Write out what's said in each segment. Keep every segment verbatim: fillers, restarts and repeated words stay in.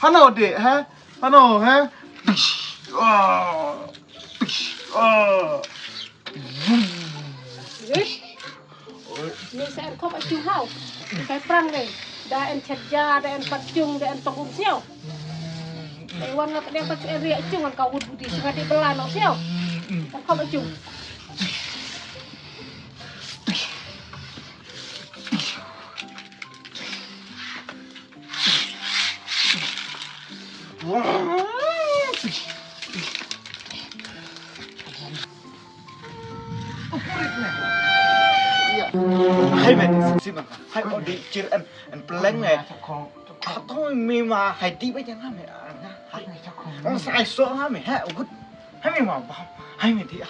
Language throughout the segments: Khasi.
Ano de, ha? Ano, ha? Ah. Ah. Ni sa en khop a chung hau. Kai prang ni. Da en chet ja, da en pat chung, da en tong um siau. Kai wan ngat deng pat en ri a chung an ka wut budi sing ati bela no siau. En khop a chung. Hai me, sim sim hai o di chir en en pleng me. Atong me ma hai di ba jang me. Ong sai so ha me ha ugut. Hai me ma ba. Hai me di.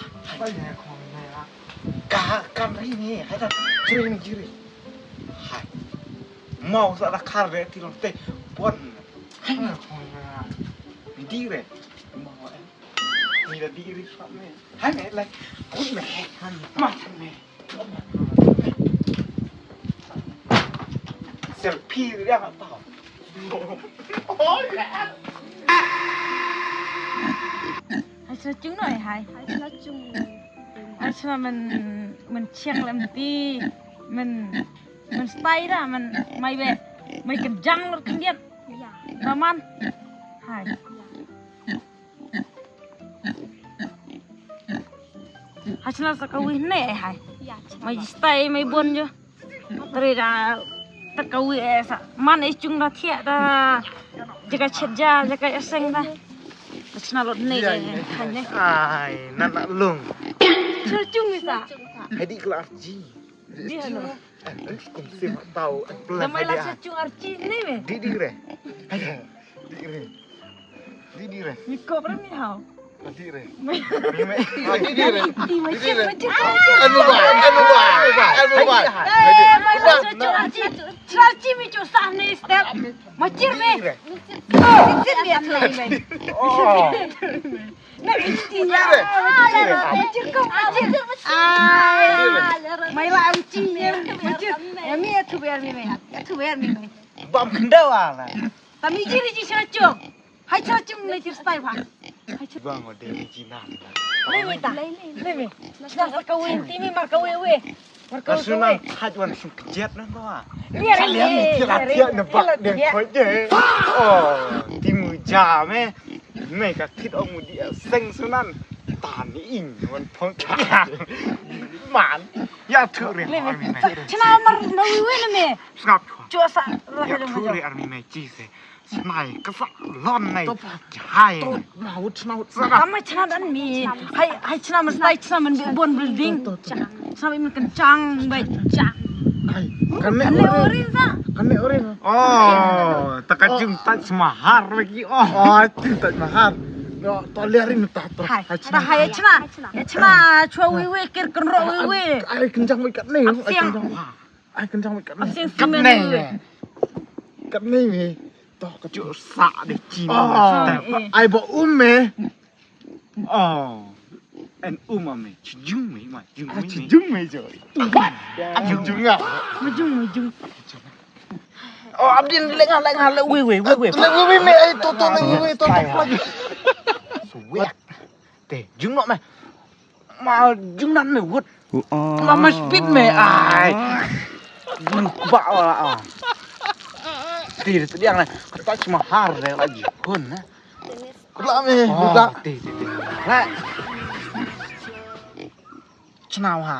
Ka kam ri me hai ta chir me chir. Hai. Mau sa da kar de ti long te. Bon. Hai me. Di re. Mau. Ni da di ri sa me. Hai me lai. Kut me. Ma me. Selfie ri ang tau. Hai sna chung noi hai. Hai sna chung. Hai sna men men chiang lem ti men men style da men mai be mai ken jang lor ken diat. Ya. Raman. Hai. Hachna sa ka wih ne hai. Ya, chna. Mai jistai mai bon jo. Tari da ta ka wih eh sa. Man eh chung da thiah da. Jaga chet ja, jaga eseng da. Hachna lot ne. Ya, ya. Hai ne. Ai, nan nak lung. Chna chung ni sa. Hai di kelas ji. Di hano. Kum sim tau. Da mai la sa chung archi ne me. Di di re. Di re. Di di re. Mi ko pra mi hau. Di re. Mi me. Di di re. Di di re. Anu ba, anu ba, anu ba. Eh, mai la sa chung archi. Chung archi mi chung sah ne step. Machir me. Sit sit me. Oh. Mai la uchi ye. Machir. Ya mi ya tu ber mi me. Ya tu ber mi me. Bam kendau ala. Tami jiri ji sachung. Hai sachung ne jir stai ba. Bang ode ji nan. Lei mi ta. Lei mi. Sa sa kawin ti mi mar kawin we. Mar kawin we. Sunan haj wan sing kejat nan to. Liar liar mi tiap tiap nebak dia kau je. Oh, timu jam eh. Me ka kit ong mu dia seng sunan. Tani ing wan phong. Man. Ya tu re. Lei mi. Chna mar na wi wi ne me. Sngap. Chua sa. Ya tu re army me chi se. Snai ka sa lon nai. Jahai. Naut naut. Kam mai chna dan mi. Hai hai chna man snai chna man bi bon building. Chna mi man kan chang bai chang. Hai. Kan me orin sa. Kan me orin. Oh, taka jung Taj Mahal lagi. Oh, Taj Mahal. No, to liarin ta to. Hai. Hai chna. Chna chua wi wi kir kan ro wi wi. Ai kan jang wi kat ne. Ai kan jang wi kat ne. Ai kan jang wi kat ne. Kat ne. Kat ne mi. To ka ju sa de chi. Ai ba um me. Oh. En um me. Chi jung me ma jung me. Chi jung me jo. Jung jung ah. Ma jung ma jung. Oh abdin lenga lenga le wi wi wi wi. Le wi wi me ai to to le wi wi to to. Sweet. Te jung no me. Ma jung nan me wut. Ma ma speed me ai. Jung ba wa a. Ti ti yang na. Taj Mahal re la ji hun na. Kla me. Kla. Ti ti ti. La. Chna wa.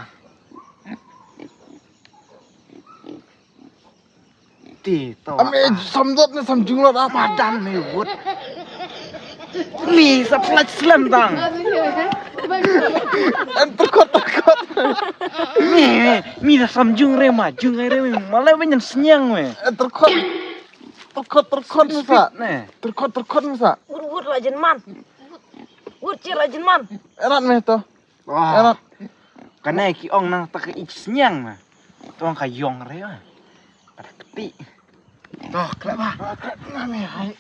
Ti to. Ame samdot ne samjung lo da madan ne wut. Mi sa plak slem dang. En terkot terkot. Mi mi da samjung re ma jung re mi ma le ben snyang me. En terkot terkot terkot ne sa. Ne. Terkot terkot ne sa. Wut wut la jin man. Wut chi la jin man. Erat me to. Wah. Kane ki ong na ta ka ich snyang na. Tong ka yong re. Pada keti. To klep ba. Klep na me hai.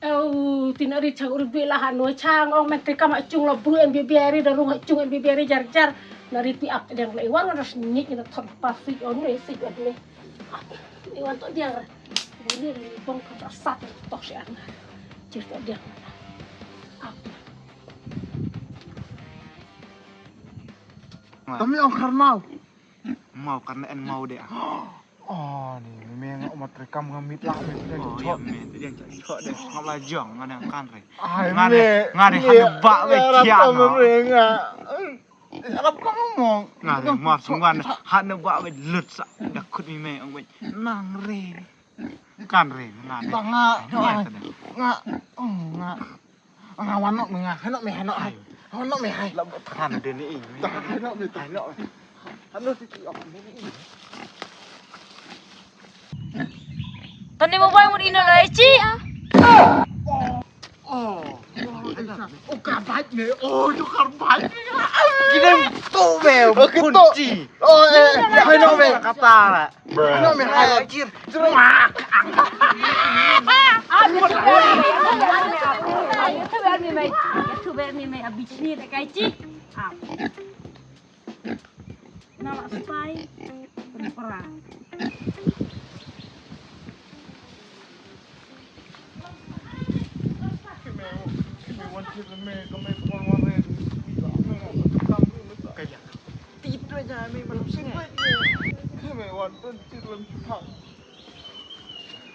Au tina ri chang ur bi la hanu chang ong men te kam achung lo bru en bi bi ri da rung achung en bi bi ri jar jar. Na ri pi ap diang la i wan ngan ras nyit ngan thon pa sik on ne sik on ne. I wan to diang. Buni ri bong ka sat to si an. Jir to diang. Ap. Tami ong khar mau. Mau kan en mau de. Oh, ni me nga umat rekam nga mit lah me tu. Oh, ya me tu dia cak sot de. Ngap la jong ngan yang kan re. Ai, ngan re, ngan re hana ba we kia no. Arap ka ngomong. Nga re mar sungwan hana ba we lut sa da khut mi me ong we nang re. Kan re ngan re. Ba nga nga nga nga wan nok me nga hanok me hanok hai. Hanok me hai. La ba than de ni. Hanok me hanok. Hanok ti ti ok ni ni. Tani mo bai mo ino lai chi. Oh. Oh, karbait me. Oh, tu karbait me. Kidem tu me. Kunci. Oh, eh, hai no me. Kata la. No me hai kir. YouTube ni mai. YouTube ni mai abis ni tak kai chi. Ah. Na la spai. Pera. Kaya. Tit tu aja me malam sini. Me wan pun tit lem chupang.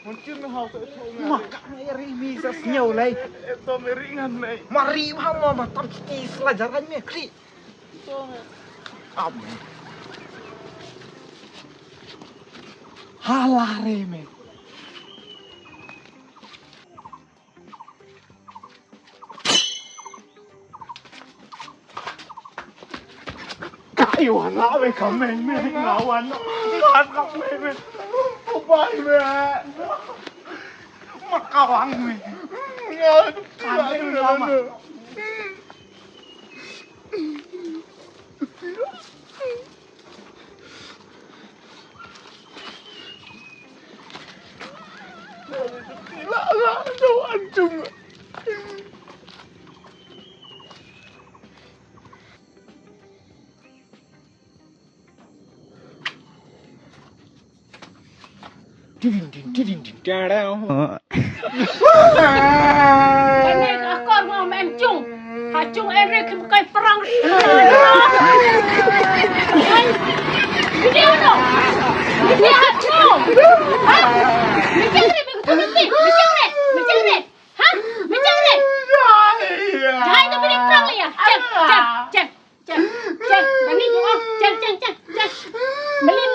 Wan tit me hau tu tu me. Maka me ri mi sa snyau lai. Eto me ringan me. Mari ha mo ma tam ti selajaran me kri. Am. Hala re me. Kayu anak me kameng me lawan. Kan kameng me. Ubai me. Makawang me. Kameng me lama. Tidin din, tidin din, da, da. Kane ka akor mo mem chung. Ha chung en re kim kai perang. Video no. Video ha chung. Ha? Bichang re, bichang re, bichang re, bichang re. Ha? Bichang re. Jai to bini perang le ya. Chem, chem, chem. Chem, chem, bani tu, oh, chem, chem, chem, chem. Melin.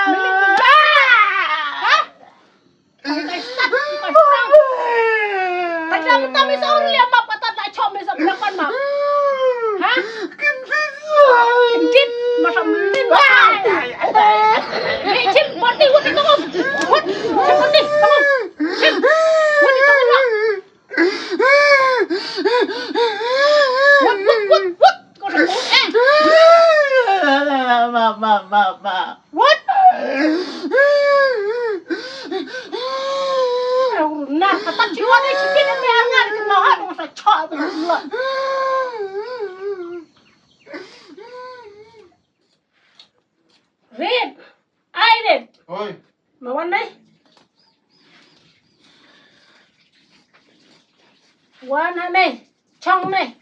Melin. Ha? Ai, ai, sat, ai, perang. Tadi aku tak bisa orang lihat apa tak tak cok bisa berapa map. Ha? Kendit, masa melin. Ai, ai, ai. Ni chin, mati, mati, tunggu. Mati, mati, tunggu. Chin, mati, tunggu. Wut, wut, wut, wut. Kau dah wut, eh. Mak, mak, mak, mak. Wut. Nar, kata jiwa ni sikit ni, biar ngar kena hal masa cak. Rin. Ai, Rin. Oi. Ma wan nai. Wan ha nai. Chong nai.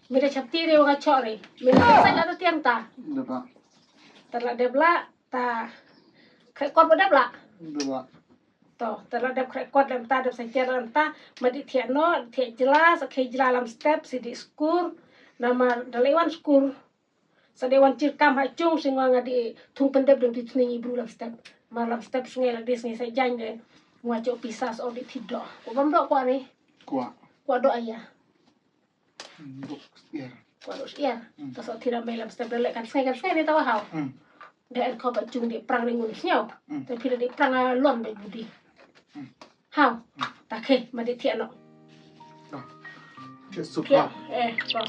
Mi da chapti re wa ka chok re. Mi da sa la ta tiang ta. Dep la. Ta la dep la ta. Kre kot ba dep la. Dep la. To, te la dep khreh kot lem ta dep sa ker lem ta, ma dih thiah noh, thiah jylla, sa khie jylla lam step, sa dih skur, namar da leh wan skur. Sa dih wan jyrkam ha chung, sngewbha nga dih thung pyndep dang dih thning i bru lam step. Mar lam step sngi la dih sngi sa jaiñ de. Nga jooh pisa sa dih thied doh. Ko bam doh kwah re. Kwah. Kwah doh aya. Duk syiar. Kwah duk syiar. Hmm. Ta sa thira mei lam step da leh kan sngi kan sngi ni tawa hau. Hmm. Da er kho ba jung dih prang ring un sñiaw. Hmm. Ta phi da dih prang a lon ba budi. Hmm. Hau. Hmm. Ta khe ma dih thiah noh. Ah. Thiah suk ha. Eh, ko.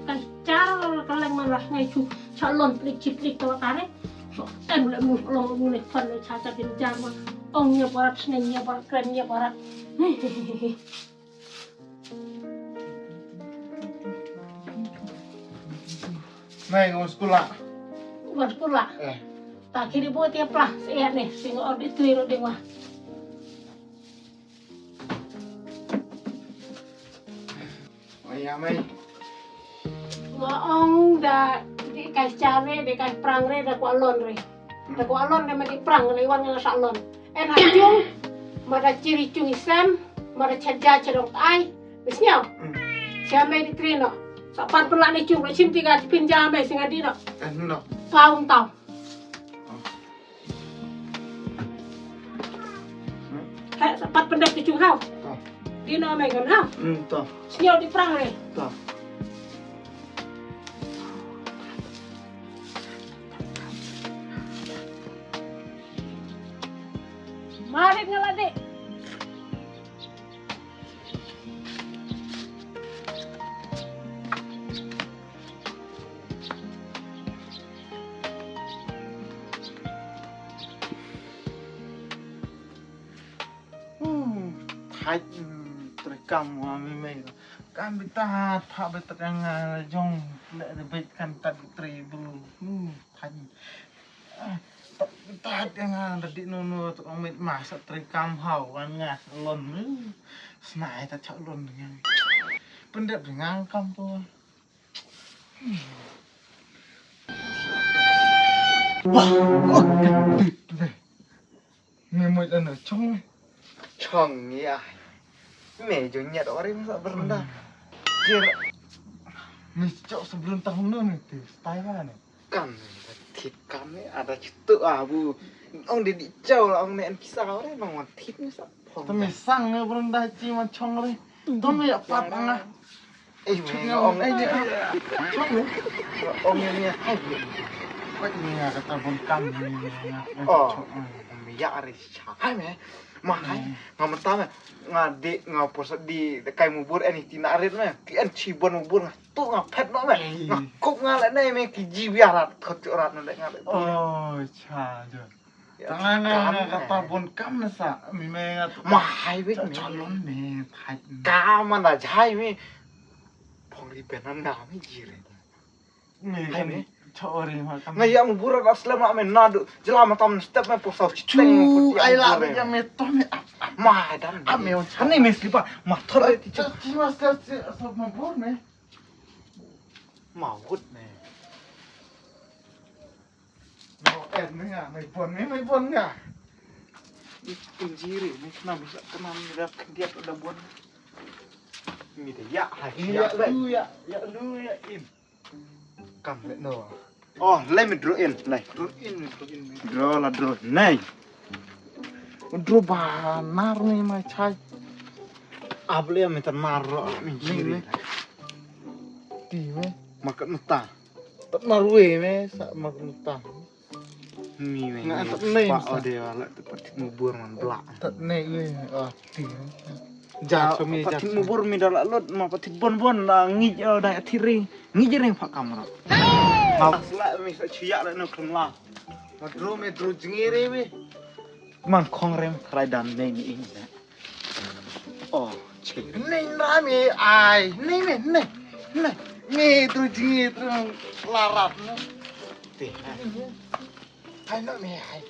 Kan jar ka leng man lah ngai chu. Cha lon plik chi plik tawa tare. So, em le mu long mu ne fan le cha cha bin jar ma. Ong ïa parat, sneng ïa parat, kren ïa parat. Nai, ngam skul lah. Ngam skul lah. Eh. Ta ki di buat ïa plah, seiat ne, sing or di tui ro ding wah. Oh, ïa mai. Nga ong da, di kai chare, di kai prang re, da kwah lon re. Da kwah lon re, ma di prang re, wan nga sa lon. En ha chung, ma da chiri chung isen, ma da chaja chadong ai. Bis nyau. Hmm. Sia mai di tri no. Sa pan pela ni chung, chim tiga chipin ja mai singa di no. Eh, no. Kau tau. Hai, sa pat pendek ki chung hau. Tau. Di no mai ngan hau. Hmm, tau. Senyau di perang ni. Tau. Marit ngalade. Hmm, thait, hmm, treikam wa mi mei. Kam bita pha bita kang jong le de bit kan tat trei bru. Hmm, thait. Ah, tat tat kang da di no no to ong mit ma sa treikam hau wan nga lon. Hmm, snai ta chak lon ngan. Pendep ngang kam po. Wah, oh, me mo ila na chong. Chong ya. Me jo nyat ori sa berenda. Jir. Me chok sebelum tahun nu ni ti style ni. Kam thit kam ni ada chitu abu. Ong di di chau la ong ne an kisa ori nong wan thit ni sa. Tumi sang ne berenda chi man chong ori. Tumi ya pat nga. Eh, chong ong ai ni. Chong ni. Ong ni ni hai ni. Pat ni nga kata bun kam ni. Oh. Mi ya ari cha. Hai me. Ma hai. Nga mata me. Nga di nga posa di kai mubur ani tina arit me. Ki an chi bon mubur nga. Tu nga phet no me. Nga kup nga le ne me ki ji biarat khot rat no le nga le. Oh, cha jo. Tanga nga nga kata bun kam na sa mi me nga tu. Ma hai wik me. Chalon me thait. Ka mana jai me. Phong ri benan na me jire. Me hai me. Chori ma kam. Nga ya mu bura da slama me nadu. Jela ma tam step me posau chiteng. Chu ai la me ya me to me ap ap. Ma dan. Ap me on. Ani me slipa ma thor ti chu. Chi ma step so ma bur me. Ma wut me. Mo en me nga, mai pon me, mai pon nga. Injiri me kena bisa kena me da kendiat da bon. Me da ya ha ya lu ya, ya lu ya in. Kam le no. Oh, le me draw in, le. Draw in, draw in. Draw la draw. Nei. Draw ba nar me mai chai. Able me ta nar ro me jiri. Ti me. Makat mata. Tat marwe me sa mak ta. Mi me. Nga tat nei pa ode wala tat pat mubur man bla. Tat nei we. Ah, ti. Ja so mi ja. Pat mubur mi dala lot ma pat bon bon la ngi da thiri. Ngi jering pa kamera. Ma sla mi sa chia la no kemla. Ma dro me dro jingire we. Man khong rem krai dan nei ni ing. Oh, chik. Nei nra me ai, nei me, nei, nei. Me tu jingi tu larat no. Te. Hai no me ai.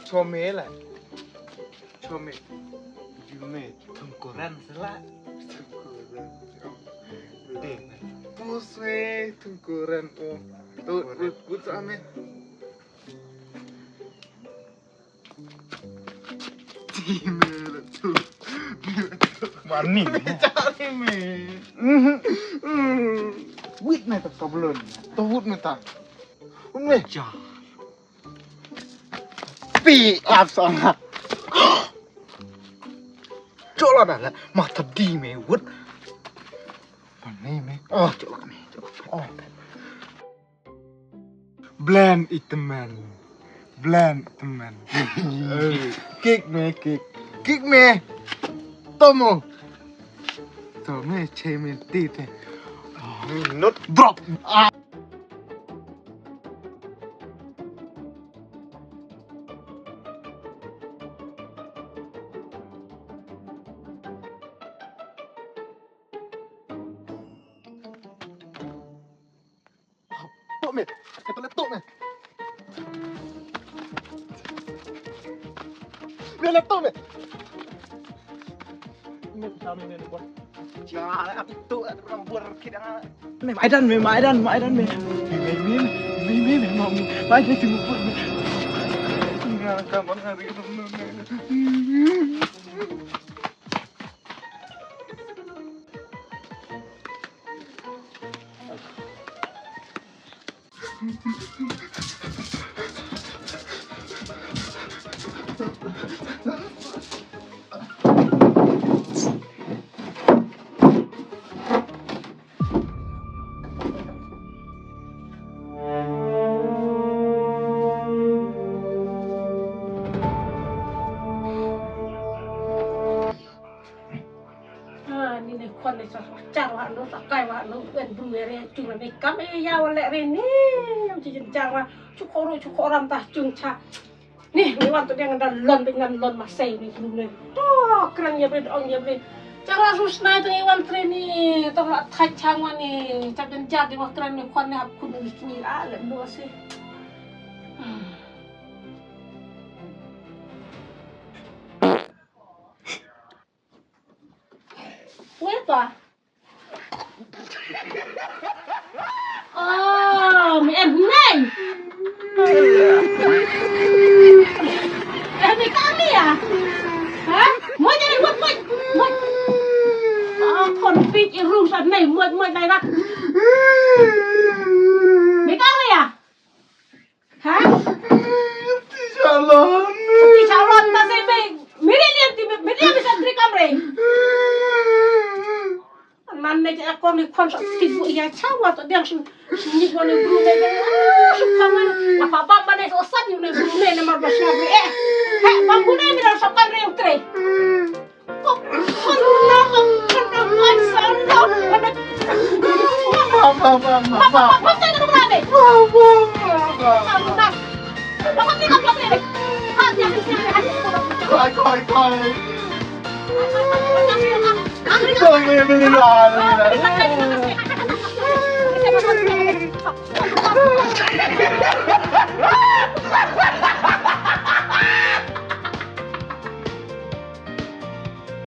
Cho me la. Cho me. Ju me tungkuran sela. Tungkuran. Te. Pus me tungkuran o. Tu, tu, tu sa me. Mani. Cari me. Mhm. Wit me tak sablon. Tawut me tak. Un me. Ja. Pi ap sana. Chola na la. Mata di me wut. Mani me. Oh, chola me. Chola. Oh. Blend itemen. Blend itemen. Eh, kick me, kick. Kick me. Tomo. Tomo, che me tite. Not drop. Ah. Ito laptop me. Ito laptop me. Me, sa me, me, me, me. Jangan aku tu orang buat kita. Me, Maidan, me, Maidan, Maidan, me. Me, me, me, me, me, me, me, me, Maidan, me, me, me. Jangan kamu hari itu, me, me. Ah, ni ne khon ne sa char wa no, sa kai wa no, en bru ere chung ne kam e ya wa le re ni, yam chi jin char wa, chu khoro, chu khoram ta chung cha. Ni, ni wan to dang da lon, dang lon ma sei ni bru ne. To, kran ya bre, ong ya bre. Char wa sus nai to wan tre ni, to la thai chang wa ni, chap jan jar di wa kran ni khon ne hap kun ni kini a le no se. Hmm. Wei ta? Oh, mi en nei. Eh, mi ka mi ya? Ha? Mo jadi mo mo mo. Ah, kon pik i rung sa nei mo mo lai na. Mi ka mi ya? Ha? Ti Shalon. Ti Shalon ta se me. Mire ni ti me, mire ni sa tri kamre. Man ne ja kon ni kon sa ti bu ya chawa to dia su. Ni kon ni bru ne. Su kaman. Apa apa ne so sa ni bru ne, ne mar ba sa. Eh. He, ba bru ne mi sa kamre tre.